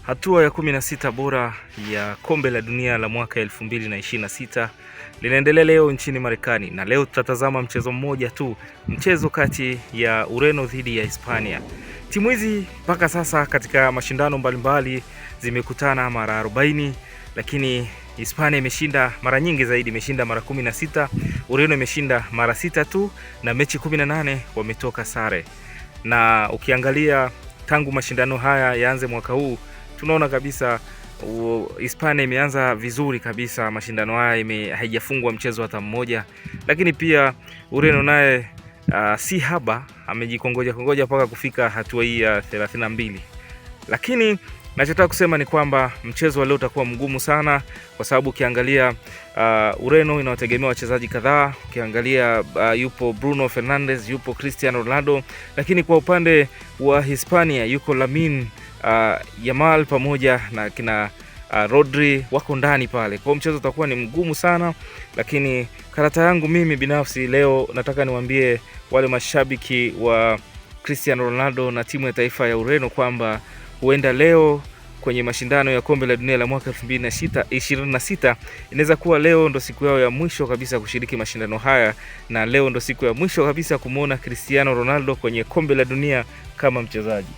Hatua ya 16 bora ya kombe la dunia la mwaka 2026 linaendelea leo nchini Marekani, na leo tutatazama mchezo mmoja tu, mchezo kati ya Ureno dhidi ya Hispania. Timu hizi mpaka sasa katika mashindano mbalimbali zimekutana mara 40, lakini Hispania imeshinda mara nyingi zaidi, imeshinda mara 16. Ureno imeshinda mara 6 tu, na mechi 18 wametoka sare. Na ukiangalia tangu mashindano haya yaanze mwaka huu, tunaona kabisa Hispania imeanza vizuri kabisa mashindano haya, haijafungwa mchezo hata mmoja, lakini pia Ureno naye si haba, amejikongoja kongoja mpaka kufika hatua hii ya 32. Lakini nachotaka kusema ni kwamba mchezo wa leo utakuwa mgumu sana, kwa sababu ukiangalia Ureno inawategemea wachezaji kadhaa. Ukiangalia yupo Bruno Fernandes, yupo Cristiano Ronaldo, lakini kwa upande wa Hispania yuko Lamine Yamal pamoja na kina Rodri wako ndani pale. Kwa hiyo mchezo utakuwa ni mgumu sana, lakini karata yangu mimi binafsi leo nataka niwaambie wale mashabiki wa Cristiano Ronaldo na timu ya taifa ya Ureno kwamba huenda leo kwenye mashindano ya kombe la dunia la mwaka 2026 inaweza kuwa leo ndo siku yao ya mwisho kabisa kushiriki mashindano haya, na leo ndo siku ya mwisho kabisa kumwona Cristiano Ronaldo kwenye kombe la dunia kama mchezaji.